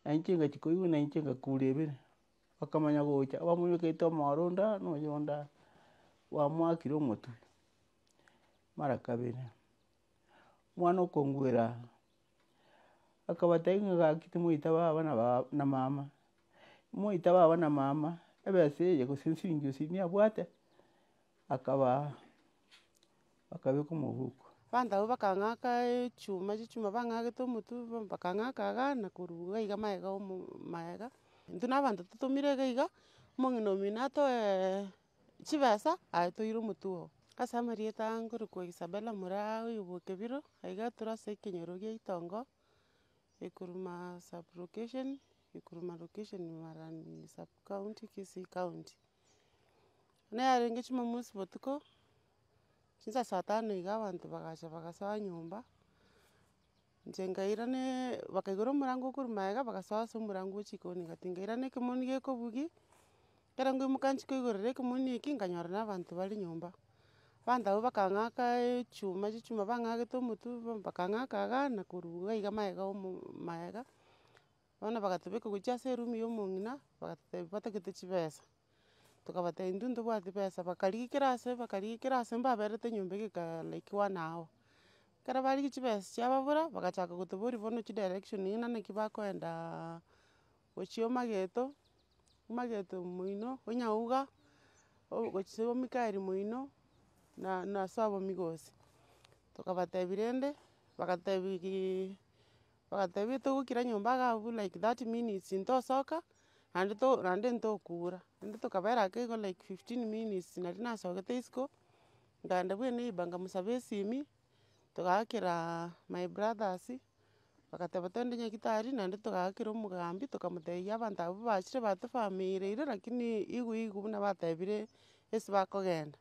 Na inche ngachia koigwa na inche ngakura ebere, bakamanya gocha bamobekete omoro onde aa na oyonde aa, bamoakire omotwe, mara kabere. Omwana okongwera aa, akabatebia ng'a gaki timoita baba na baa na mama, moita baba na mama, ebesa eye gose nsiringi gose niabwate, akabaa, bakabeka omobuko. Abanto abwo bakang'aka echuma chichuma bang'akete omotwe ba- bakang'aka igaa na korwa iga iga maega omo maega, intwe na abanto totomire iga iga, omong'ina omino atoeeee chibesa, aye toire omotwe oo. Ase amarieta nkorokwa Isabella Moraa oyo bwa okebiro, aiga tore ase ekenyoro gia itongo, ekorwa sub location, ekorwa location marani sub county, kisii county. Buna yarenge jumamosi botuko, chinsa saa tano iga abanto bagacha bagasoa nyomba, inche nkairana bakaigora omorango okorwa maega bagasoa ase omorango o chikoni gati, nkairana ekemoni gekobugia, ekero nkoimoka nchie koigorera ekemoni ekio nkanyora na abanto bare nyomba. Abanto abwo bakang'aka echuma chichuma bang'akete omotwe ba- bakang'aka igaa na korwa iga iga maega omo maega, bono bagatobeka gochia ase eroom ya omong'ina, bagatotebia batagete chibesa, tokabatebia intwe ntobwati besa, bakarigia kera ase bakarigia kera ase mbaberete nyomba egeka like one hour. Ekero barigia chibesa chiababora, bagachaka gotoboria bono chidirection ng'a naki bakoendaaa gochia omageto, omageto moino, onyauga, o gochia sobo mikael moino, na na sobo migosi. Tokabatebia rende, bagatotebia bagatotebia togokira nyomba iga abwo like 30 minutes ntosoka, naende to naende ntokura, naende tokabera ake igo like 15 minutes nari nasogete isiko, nkaenda bwa eneighbour nkamosaba esimi, togaakera my brothers, bagateba togende nyagetari naende togaakera omogambi tokamotebia abanto abwo bachire batofameireire lakini igu igu buna batebire ase bakogenda.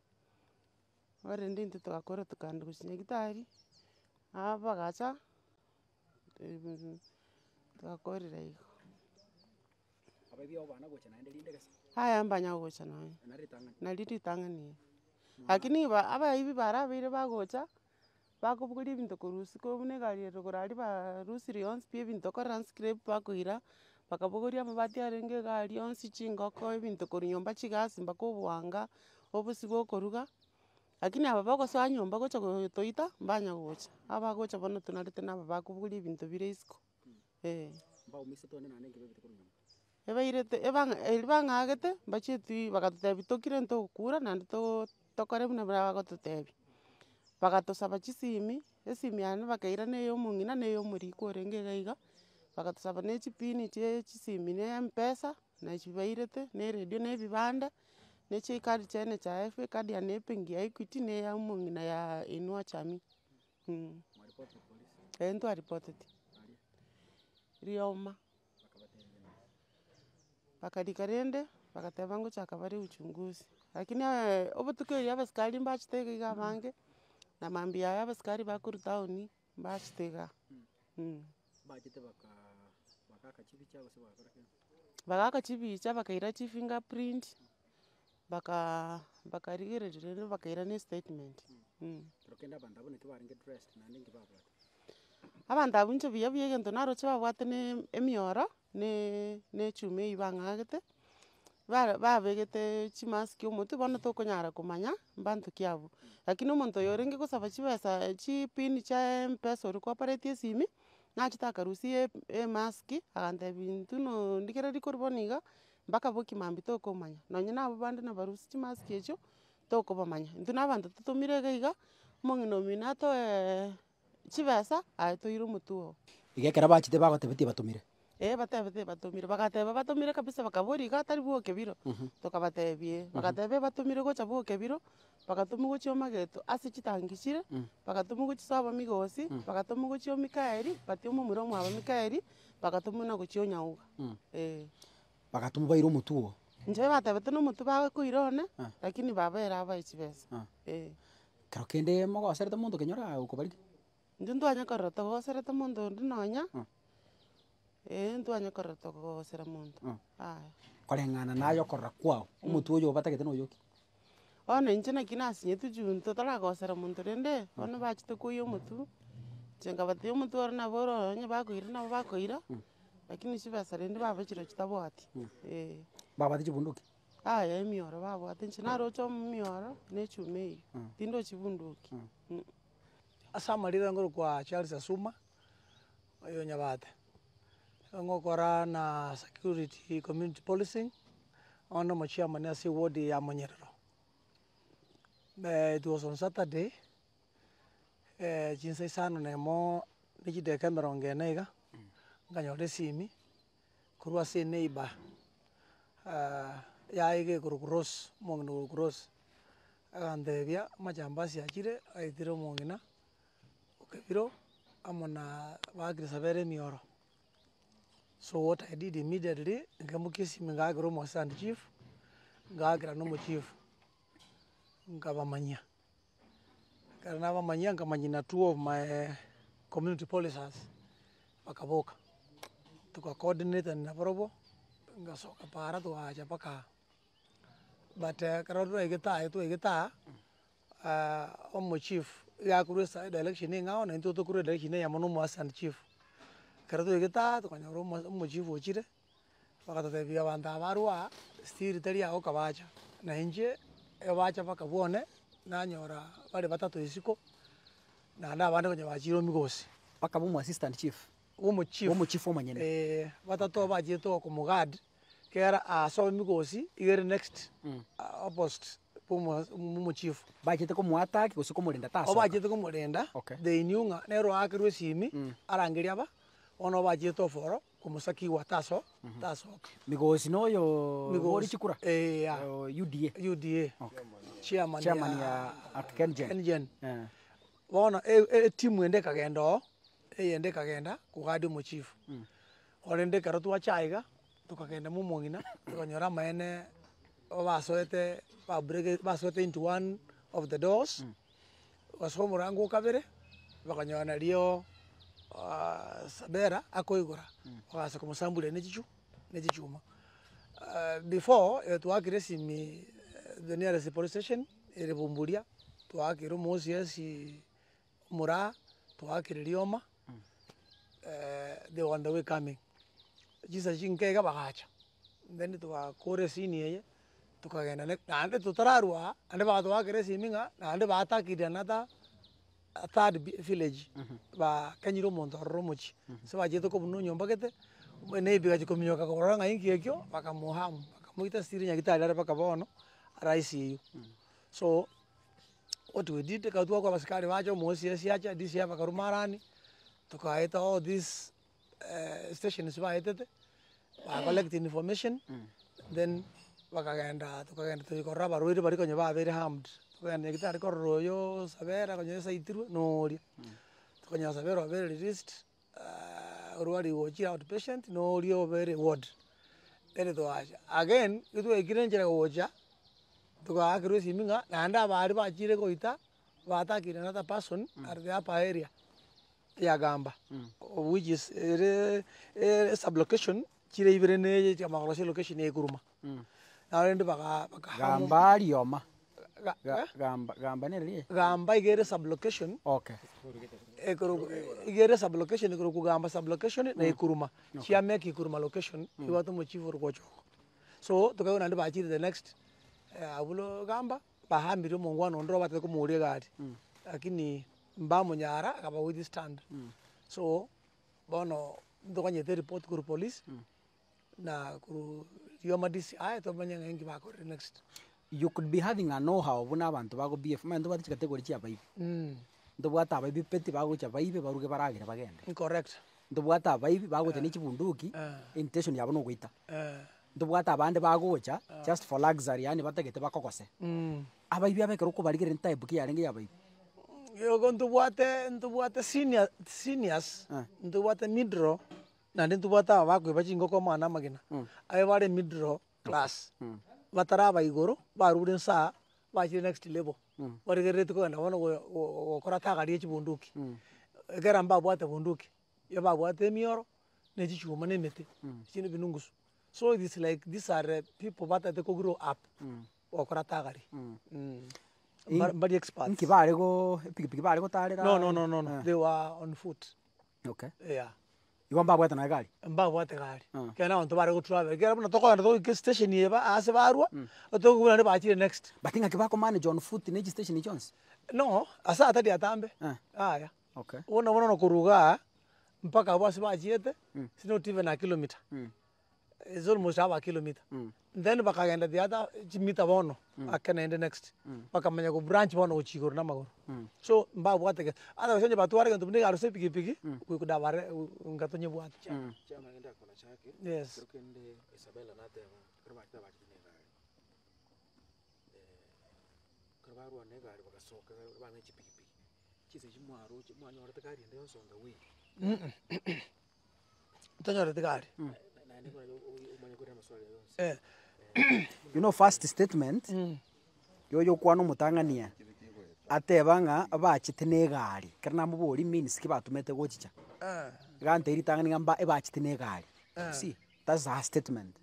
Bono rende intwe togakora tokaenda gochia nyagetari, nabo bagacha togakorera igo. Yaya mbanya gocha nonye, nari ritang'ani eh. Lakini ba abaibi barabeire bagocha, bakobogoria ebinto korwa isiko buna egari ere rogoro aria barusirie yonsi pi ebinto okorora scrape bakoira, bakabogoria amabati arenge iga aria yonsi, chingoko, ebinto korwa nyomba chigas mpaka obwanga, obosie bwa okoruga, lakini aba bagosoa nyomba gocha gotoita, mbanya gocha, abagocha bono tonarete naba bakobogoria ebinto bire isiko, eh. Ebairete ebang'a eria bang'agete, mbachieti bagatotebia tokire ntogokura naende too tokore buna bagototebia. Bagatosaba chisimi, esimi yane bakaira na eya omong'ina na eya omorikwa orenge iga iga, bagatosaba na echipini chia chisimi na mpesa, nachio bairete, na eredio na ebibanda, na chikadi chia NHIF, ekadi yane ya ebenki ya Equity na eya omong'ina ya inua jamii mh. Eeh ntwaripoteti, rioma. Bakarika rende, bagateba ngochaka bare uchunguzi, lakini obotuko erio abasikari mbachete iga iga abange, na mambia yaye abasikari bakorwa town, mbachete igaa mh. Bagaaka chibicha bakaira chifingerprint, bakaa bakarigereria rende bakaira na estatement mh. Abanto abwo inche buya buya egento naroche babwate na emioro, na na echuma eywo bang'agete, bara babegeteeee chimask omotwe bono tokonyara komanya, mbanto ki abwo. Lakini omonto oyo orenge gosaba chibesa chipin chia mpesa oria kwaparetie esimi, nachete akarusia e- emask, agantebia intwe nondigereria korwa bono iga, mpaka bokie mambia tokomanya, nonye na abwo bande nabarusia chimask echio, tokobamanya. Intwe na abanto totomire iga iga, omong'ina omino atoeeee chibesa, aye toire omotwe oo. Iga ekero bachete bagotebetie batomire. Eh batebete batomire, bagateba batomire kabisa bakaboria iga tari bwa okebiro, tokabatebia eh, bagateba ebatomire gocha bwa okebiro, bagatomwa gochia omageto ase chitangi chire, bagatomwa gochia sobo migosi, bagatomwa gochia omikaeri, but omomura omwabo mikaeri, bagatomwa na gochia onyauga, eh. Bagatomwa baire omotwe oo. Inche batebete na omotwe bakoira one, lakini baba ere abae chibesa, eh. Kero kende mogoserete monto kenyora aye okobarigia. Intwe ntwanya korora togoserete monto onde nonya, eh ntwanya korora tokogosera monto, yaya. Koreng'ana naye okorora kwao, omotwe oyo obatagete noyo ki? Bono inche naki nasinyetwe juu totaragosera monto rende, bono bachete koiywa omotwe, inche nkabatebia omotwe oro nabo ore oyo onye bakoira nabo bakoira. Lakini chibesa rende baba chirochio tabwati, eh. Babwate chibunduki? Yaya emioro babwate, inche naroche omioro na echuma eywo, tindochi bunduki mh. Ase amarira ngorokwa Charles Asuma, oyo Nyabate, ngokora na security community policing, bono omochairman ase eward ya Monyerero. It was on Saturday, chinsa isano na emo na chidakika emerongo ene iga, nkanyora esimi, korwa ase eneighbour yaye iga ekorokwa Rose, omong'ina okorokwa Rose, agantebia amajambazi achire aetire omong'ina okebiro amo na baakire sabera emioro. So what I did immediately, nkaimokia esimi ngaakera omo assistant chief, ngaakera na omochief, nkabamanyia. Ekero nabamanyia nkamanyia na two of my community policers, bakaboka, tuka coordinate na barobwo, ngasoka para togacha mpaka aa. But ekero twaigete aye twaigete aa, omochief iga akorwa esa edirection eng'ao na intwe tokorwa edirection eyemo na omo assistant chief. Ekero twaigete aa tokanyora omo omochief ochire, bagatotebia abanto aba barwa aa, still tari ago kabacha, na inche ebacha mpaka bwone, nanyora bare batato isiko, naende abande konya bachire omigosi. Bakaba omo assistant chief? Omochief. Omochief omonyene. Eeh, batato bachiete okomoguard, kera asoe migosi, iga ere next opposite bwa omo omochief. Bachete komoattack gose komorenda tasoka? Obachete komorenda, Okay. they knew ng'a nere oakerwe esimi, arangeria aba, bono bachete oforo. Omosakigwa taso tasoka. Migosi noyo Migosi, bori chikura? eh, ya. O UDA. UDA. Okay. Chairman Chairman ya ya at KenGen. KenGen. Eh. Bono e- e- etimu ende ekagenda oo, eyende ekagenda kogadia omochifu. Korende ekero twacha aiga, tokagenda mwa omong'ina, tokanyora amaene basoete ba break basoete into one of the doors. Basoa omorango o kabere, bakanyora nario Sabera akoigora, bagaansa komosamburia ne chichu ne chichuma. Before twakire esimi the nearest police station ere Bumburia, twakire omo OCS Moraa, twakire Rioma, they were on the way coming. Chinsa chinke iga bagacha, then twakora esini eye. Tokagenda ne naende totararwa aa, naende bagatoakera esimi ng'a naende baatakire another third village, bakenyire omonto ororo omochie. Ase bachete kobuna onyomba gete, neighbour egachia kominyoka korora ng'a inki ekio, bakamoharm, bakamoita still nyagetari are mpaka bono, are ICU. So, what we did, ekero twakora abasikari bacha omo OCS acha, DCI bakarwa marani, tokaeta all these. stations baetete, ba collect information, then bakagenda tokagenda tochia korora abarwaire baria konya babeire harmed, tokagenda nyagetari korora oyo Sabera konya osaitirwe na oria, tokanyora Sabera obeire released, orwari gochia outpatient na oria obeire ward. Then twacha, again, ekero twaikire enchera gocha, togaakerwa esimi ng'a naende abaria bachire goita, batakire another person at the upper area. Ya Gamba, of which is ere ere sublocation chire ibere na eye chiamanya korosia elocation ya Ekuruma. Nabo rende baga bakahamu Gamba rioma. Ga- Ga- eh? Gamba gamba nere rie? Gamba iga ere sublocation Okay. ekero iga ere sublocation ekorokwa Gamba sublocation na Ekuruma. Chiameka Ekuruma location ebwate omochief ore gocha oko. So tokaigwa naende bachire the next abwo lo Gamba, bahambire omongwana onde oro batete komoria egari, lakini mbamonyara akaba withstand. So, bono ntokonyete eripoti korwa police, na korwa Rioma DCI tomanye ng'a inki bakorire next. You could be having a know how buna abanto bago behave, omanyete ntobwate chicategory chia abaibi. Ntobwate abaibi petty bagocha baibe baruge baragere bagende. Correct. Ntobwate abaibi bagocha ne chibunduki, intention yabo nogoita. Ntobwate abande bagocha just for luxury yaani batagete bakogose. Abaibi aba ekero okobarigereria ntype ki yarenge ya abaibi? Igo ntobwate ntobwate senior seniors, ntobwate middle, naende ntobwate aba bakoiba chingoko amo na amagena. Aye bare middle class, bataraba igoro, barure nsaa, bachire next level, barigerereti kogenda bono go- go- gokora tagaria chibunduki. Ekero mbabwate bunduki, iyo babwate emioro, ne chichuma na emete, echi nebinungusu. So it is like these are people batagete ko grow up, gokora tagari. Mbari experts. Inki bare go epikipiki bare gotarera? No no no no no, they were on foot. Okay. Yeah. Igo mbabwate na egari? Mbabwate egari, Ah. ekiagera abanto bare gotravel, ekiagera buna tokogenda togoika estation eye ba ase barwa, otokobua naende bachire next. But ng'aki bakomanage on foot na echistation echio chionsi? No, ase atari atambe, Eh. yaya. Okay. Bono bono korwa igaa, mpaka abwo ase bachiete, it's not even a kilometer. It's almost half a kilometer. Then bakagenda the other chimita bono, ake naende next, bakamanya go branch bono gochia igoro na amagoro. So mbabwate gento, otherwise onye batware gento buna egari gose epikipiki, we could have arre inga tonyebwate. Yes. Tonyoreti gari. Eh. You know first statement, yoyo okwana omotang'ani ateba ng'a bachete na egari, ekero namoboria means ki batomete gochicha, iga antebia ritang'ani ng'a mba ebachete na egari, you see, that's her statement.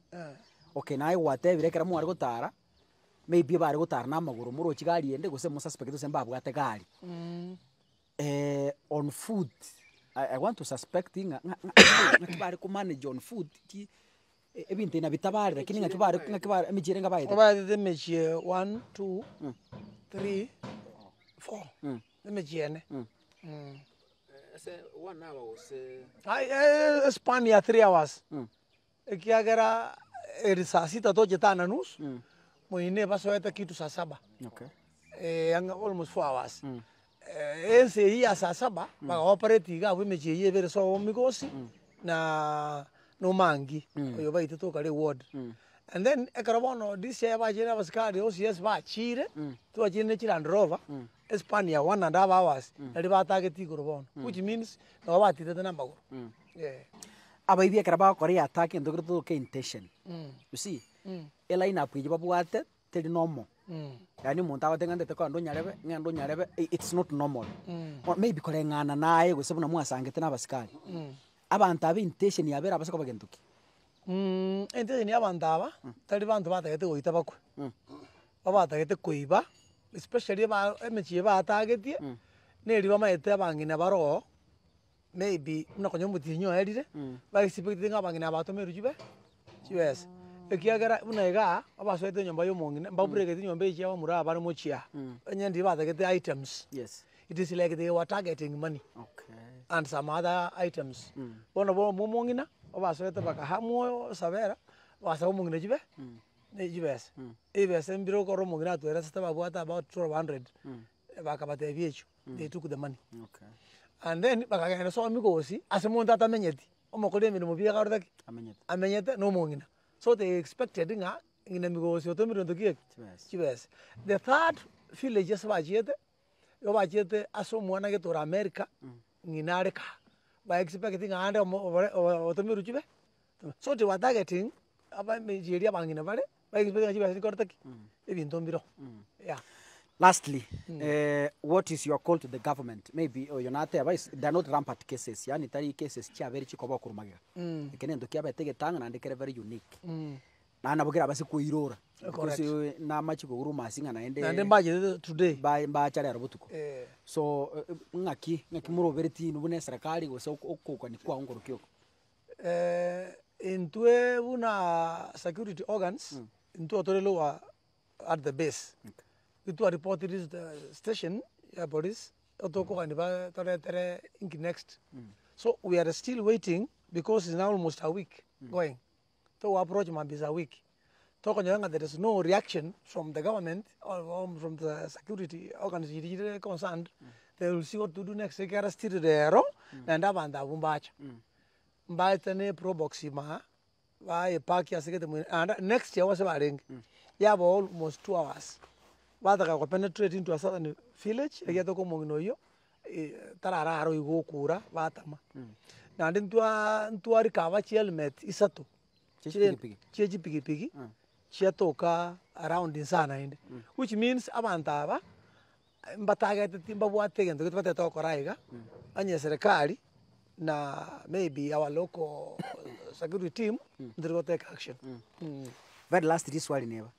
Okay naye gwatebire ekero mware gotara, maybe bare gotara na amagoro moroche gari ende gose mosuspect gose mbabwate gari. On foot, I want to suspect ng'a ng'a ng'a ng'aki bare komanage on foot ki ebinto ebi nabitabare lakini ng'aki bare ng'aki bare emechie ere baete. Baetete emechie one, two, three, four, emechie ene. Ase one hour gose. Aye espan ya 3 hours, ekiagera eri saa sita tochete aa na nusu, moino basoete kitu saa saba. Ang'e almost 4 hours. Ense eyio ya saa saba, baga operate iga abwo emechie eyio ebere sobo Migosi, na na Omangi, oyo baitete okare eward. And then ekero bono DCI bachire na abasikari OCS bachire, twachire ne chiland rover, espan ya one and half hours, naria batagete igoro bono, which means nabo batirete na amagoro, eh. Abaibi ekero bagokora eattack egento keria totoke intention, you see, eline up eywo babwate teri normal, yaani omonto agote ng'a ndete kogenda onyarebe, ng'ende onyarebe, it's not normal. Bono maybe koreng'ana naye gose buna mwasangete na abasikari, abanto aba intention yabo erabase koba gento ki? Intention ya abanto aba, tari banto batagete goita bakwe, abatagete koiba, especially eba emechie batagetie, neri bamaete abang'ina bare oo, maybe buna konya omotienyi oerire, ba expect ng'a abang'ina aba batomerwe chibe chibesa. Ekiagera buna igaa, abasoete enyomba ya omong'ina, mbaburegeti enyomba eye chia abamura aba bare mochie aa, onye ndiri batagete items. It is like they were targeting money and some other items. Bono bo omong'ina, obasoete bakahamwa osabera, bagasaba omong'ina chibe chibesa. Ebesa mbire okore omong'ina atweresete babwate about 1200, bakabatebia echio, they took the money. And then bakagenda sobo migosi, ase monto atamenyeti, omokori emeremo buya akarora ki? Amenyete na omong'ina. So they expected ng'a ng'ina migosi otomirwe gento ki eke? Chibesa. The third village ase bachiete, igo bachiete ase omwana gete ore America, ng'ina are kaa, ba expect ng'a ande omo obore otomirwe chibe, so they were targeting aba emechie eria abang'ina bare, ba expect ng'a chibesa chikorete ki? Ebinto mbiroo, yeah. Lastly, what is your call to the government? Maybe oyo nateba is they are not rampant cases, yaani tari cases chiabeire chikoba okorwa magega. Eke nento kiabete egetang'a naende kere very unique. Naende nabo kerabase koirora, Correct. because namache kogurwa omasi ng'a naende Naende mbachete today. ba- mbacha rero botuko. Eh. So ng'aki, ng'aki moroberetie inwe buna eserekari gose oko- okogania kwao nkorokia oko? Intwe buna security organs, intwe tore lower at the base, itwaripotiri station ya police, tokogania ba toretere inki next. So we are still waiting because is now almost a week going, togo approach mambia is a week, tokonyora ng'a there is no reaction from the government or from the security organs chiria chire concerned, they will see what to do next ekiagera still rero, naende abanto abwo mbacha, mbaete ne probox imaa. Bayepark ase gete mwene naende next year ase barenge, yaba almost 2 hours, bataka go penetrate into a certain village, ekiagera toka omong'ina oyio tararara oigwe okura batama. Naende ntwa ntwarika chihelmet isato, Chia chipigipigi. chia chipigipigi, chiatoka around inse naende, which means abanto aba, mbatageteti mbabwate egento gete batagete gokora iga, onye serikali na maybe our local security team, ntori go take action. Very last riswali neba,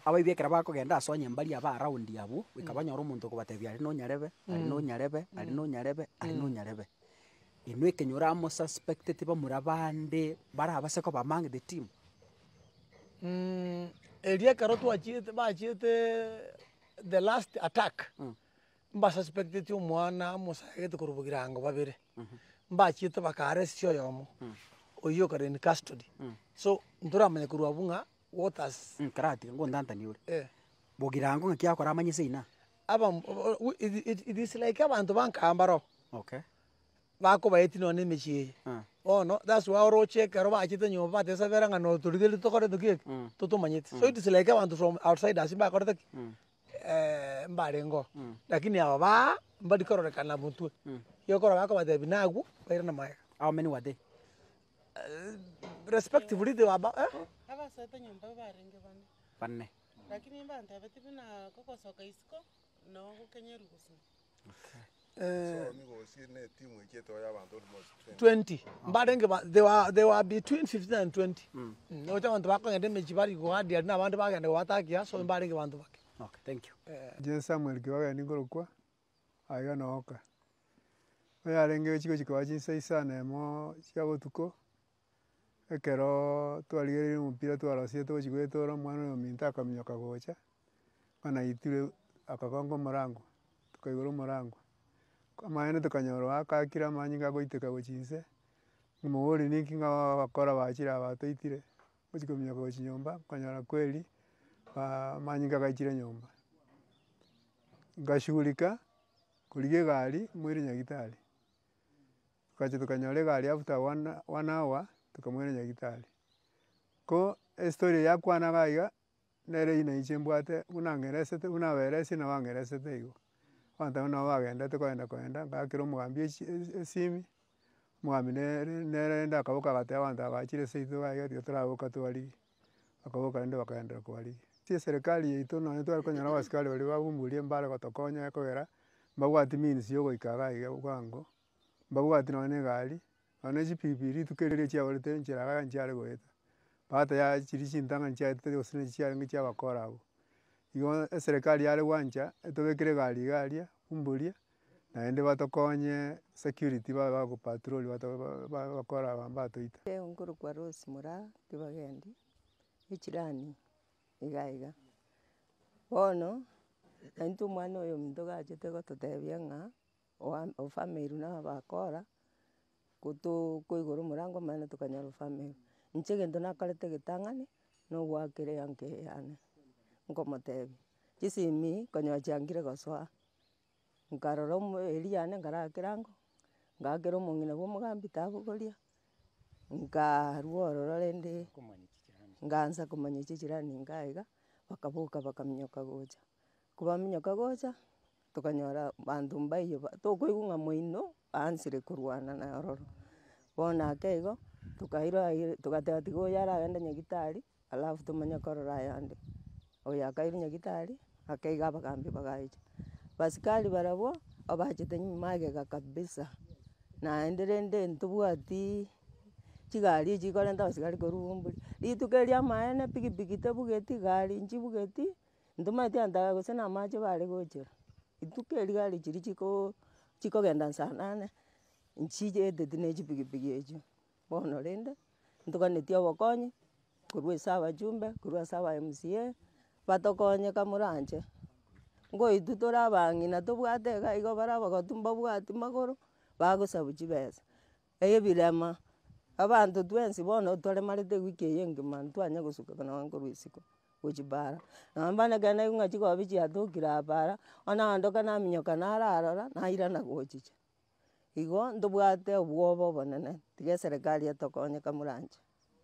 abaibi ekero bakogenda ase onye mbari aba around abwo, goika banyore omonto okobatebia aria nonyarebe, aria nonyarebe, aria nonyarebe, aria nonyarebe. Inwe ekenyoro amo suspecteti bamura bande barabase koba among the team? Erio ekero twachiete bachiete the last attack, mbasuspecteti omwana omosagete korwa bogirango babere, mbachiete baka arrest oyomo, oyio okare in custody. So ntoramanya korwa abwo ng'a what has. Karatiga ngontantanie ore. Eh. Bogirango ng'aki akora amanye seina? Aba it is like abanto ba nkaa mbaroo. Okay. Bakobaetia nonya na emechie eye. Bono that's why oroche ekero bachete nyomba batesabera ng'a no torigereria tokorete ki eke, totomanyeti. So it is like abanto from outsiders mbakorete ki? Mbarenge oo. Lakini aba baa mbari kororekana motwe, igo okora bakobatebia nagwo, bairane magega. How many were they? Respectively they were about eh? Abasoete nyomba barenge bane. Bane. Lakini mbantebetie buna kogosoka isiko, noo gokenyerwa gose. 20 mbarenge ba they were they were between 15 and 20 nocha abanto bakogenda emechie bari goadia na abande bagenda goatakia so mbarenge banto bake. Okay, thank you. Inche Samuel Kibageni nkorokwa, aiga nooka. Oyarenge chigochi koba chinsa isano emo chia botuko, ekeroooo twarigereire omopira twarosirie togochi goetora omwana oyo ominto akaminyoka gocha, bono naitirwe akagonga omorango, tokaigora omorango, amaene tokanyora oakakire amanyinga agoiteka gochia inse, nkomoboria ninki ng'a abakora bachire aba batoitire, ngochi kominyoka gochia nyomba, nkonyora kweri amanyinga gaichire nyomba. Nkashughulika, korigia egari, moire nyagetari. Togacha tokanyora egari after one one hour, tokamoira nyagetari. Ko estory eye akwana iga iga, nere eywo na inche mbwate buna ang'eresete buna abaeresie nabo ang'eresete igo. Abanto abwo nabo bagendete kogenda kogenda, ngakera omogambi echi esimi, omogambi nere nere rende akaboka agateba abanto aba bachire seito iga iga tiga toraboka tobarigie, bakaboka rende bakagenderera kobarigia. Ase eserekari yaito nonye tware konyora abasikari baria babumburia mbare gotokonya ekogera, mbabwati means ya ogoika iga iga bwango, mbabwati nonye na egari, nonye na chipikipiki rituko erio chiaborete enchera iga nchiare goeta, bahati yaye chiria chintang'ani chiaetete gose na chiarenge chia abakora abwo. Igo eserekari yare gwancha, etobekere egari iga aria, bumburia, naende batokonye security babe bagopatrol bato ba- ba abakora aba mbatoita. Nkorokwa Rose Moraa Kibagendi, echirani iga iga. Bono, naintwe omwana oyo ominto gachete gototebia ng'a oa ofamerwe na abakora, gotoo koigora omorango omanyete tokanyora ofamerwe. Inche egento nakorete egetang'ani, na ogoakera eanka eye yane, nkomotebia, chisimi konyora chiangire gosoa, nkarora omo eria yane nkarakera ng'o, ngaakera omong'ina bwa omogambi tabogoria, nkaarwa ororo rende, nkaansa komanya chijirani iga iga, bakaboka bakaminyoka gocha. Kobaminyoka gocha, tokanyora banto mbaiyo ba tokoigwa ng'a moino baansire korwana na ororo. Bono ake igo, tokairwa aye togateba tiga oyo aragende nyagetari, alafu tomanye korora ayande. Oyo akairwa nyagetari, ake iga abagambi bagaicha. Basikari barabwo, abachete magega kabisa, naende rende ntobwatiii chigari echi chikorenta abasikari korwa bombori, rituko erio amaene pikipiki tebugeti, gari nchibugeti, ntomaeti abanto aba gose na amache bare gochera, rituko erio gari chiria chikoo chikogenda saa nane, nchieteti na echipikipiki echio. Bono rende, ntoganetie obokonyi, korwa ase abajumbe, korwa ase aba MCA, batokonye kamoranche, ngoitwa tore abang'ina tobwate iga igo bare abagotu mbabwati magoro, bagosabu chibesa, ebirema, abanto twensi bono toremarete ewiki eye engima ntwanya gosuka nonye korwa isiko gochia bara. Nonye bono ekero naigwa ng'a chigobi chiatokire aa bara, bono naondoka naminyoka nararora, nairana gochicha. Igo ntobwate obwoba obonene, tiga eserekari etokonye kamoranche.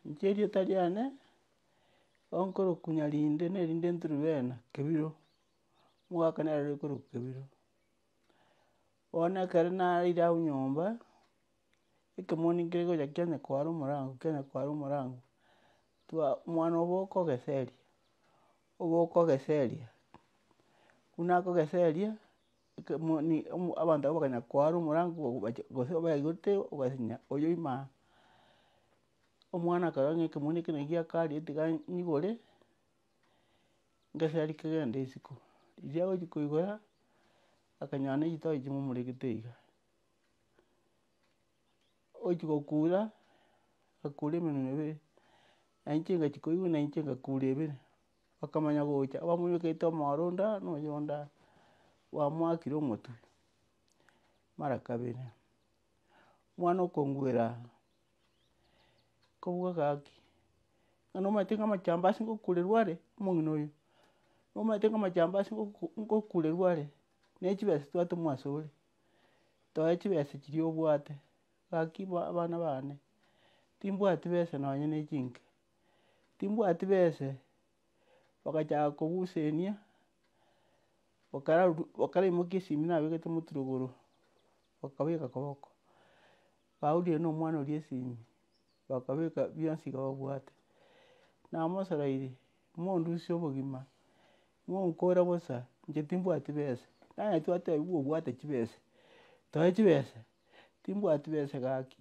Inche erieta riane, onkorokwa Nyarinde na erinde Nturubena, Kebiro, omogaka nere ore korokwa Kebiro. Bono ekero naraire abwo nyomba, ekemoni nkere gocha kianya koara omorango kianya koara omorango, twa omwana oboka ogeseria, oboka ogeseria, buna akogeseria, ekemoni omo abanto abwo bakanya koara omorango bacha gose baigotete ogasinya oyo imaa. Omwana akarora ng'a ekemoni eke naki giakarie tiga nyigore, ngeseri kegende isiko. Riria agochi koigora, akanyora na echitoyi chimomorekete iga. Ochia gokura, agakura emenwa ebere, na inche ngachia koigwa na inche ngakura ebere, bakamanya gocha bamobekete omoro onde aa na oyonde aa, bamoakire omotwe, mara kabere. Omwana okongwera nkobuga gaki, ng'a nomanyete ng'a amachambasi ngokurerwa are, omong'ina oyo, nomanyete ng'a amachambasi ngoku ngokurerwa are, na echibesa twatomwa asore, toe chibesa chiria obwate, gaki ba abana bane, timbwati besa nonye na echinke, timbwati bese, bagachaka kobusenia, bakararu bakaraimokia esimi nabegete motwe rogoro, bakabeka koboko, baurire na omwana oria esimi, bakabeka bionsi iga babwate. Namosoreire, mondusie obogima, monkore bosa, inche timbwati besa, nanye twatebiwa obwate chibesa, toe chibesa, timbwati besa gaki,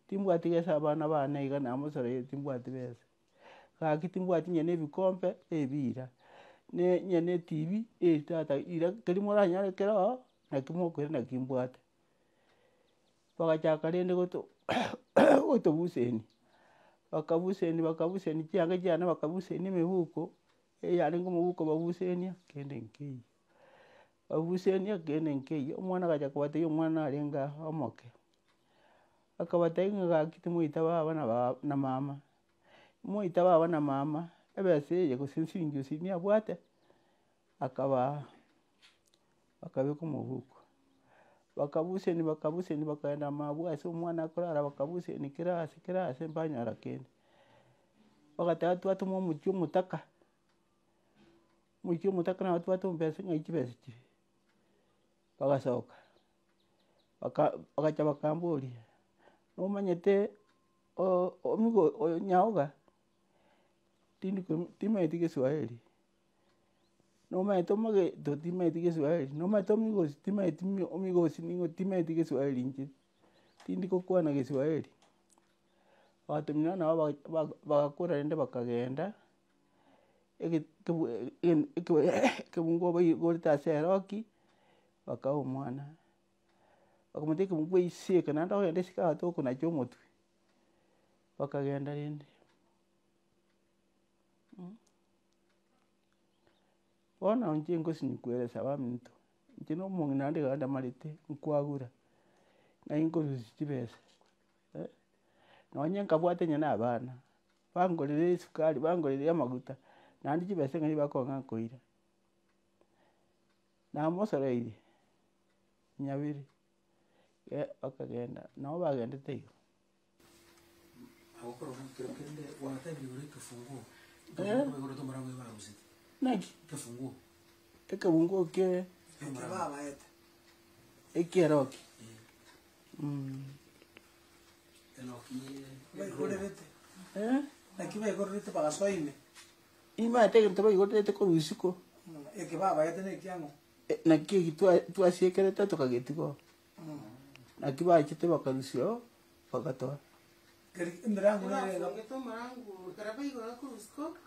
timbwati gesa abana bane iga namosoreire timbwati besa. Gaki timbwati onye na ebikombe, ebira, na onye na etv, eri tata ira keria moranyore kere oo, naki mokoira naki mbwate. Bagachaka rende goto gotobusenia, bakabusenia bakabusenia chianga chiane bakabusenia emebuko, eyarenge omobuko babusenia, kende nkeiyo, babusenia kende nkeiyo, omwana agacha kobatebia omwana narenge aa omoke, akabatebia ng'a gaki timoita baba na baba na mama, moita baba na mama, ebesa eye gose nsiringi gose niabwate, akabaa, bakabeka omobuko. Bakabuseni bakabuseni bakaenda mabwo ase omwana akorara bakabuseni kera ase kera ase mbanyora kende. Bagateba twatoma omochie omotaka, omochie omotaka nabo twatoma besa ng'ai chibesa chire. Bagasoka, baka bagacha bakamboria, nomanyete omigo oyo nyaoga, tindi ko timanyeti geswahili, nomanyete omogeto timanyeti geswahili, nomanyete omigosi timanyeti mi omigosi ning'o timanyeti geswahili inche, tindi gokwana geswahili. Bagatomia nabo baga baga bagakora rende bakagenda, ege kebu ekebunguo baigorete ase eroki, bakaa omwana, bakamotebia ekebunguo isieke naende ogende isiko aa tokonacha omotwe, bakagenda rende. Bono inche ngosinyi koeresa abaminto, inche na omong'ina naende iga ndamarete, nkwagura, ng'ai nkorusia chibesa eh, nonye nkabwate onye na abana, bangorere esukari, bangorere amaguta, naende chibesa ng'ai bakong'a nkoira. Namosoreirie, nyabere, bakagenda, nabo bagendete igo. Naki? Ekebunguo kie ekieroki eh? Naki baigorerete bagasoa ime. Nimanyete egento baigorerete korwa isiko. Eke babaete nekiang'o? Naki eki twa twasiekerete tokagetiga oo. Naki bachete bakarusia oo, bagatoa. Keri emirango nere iga. Bafungete omorango ekero baigora korwa isiko,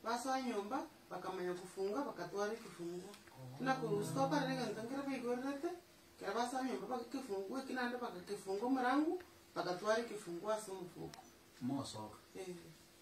basoa nyomba, bakamanya kofunga bakatwara ekefunguo. Buna korwa isiko okorora egento nkere baigorerete, ekero basoa nyomba baka ekefunguo ekio naende bagakefunga omorango, bagatwara ekefunguo ase omofuko. Mosoka. Eh.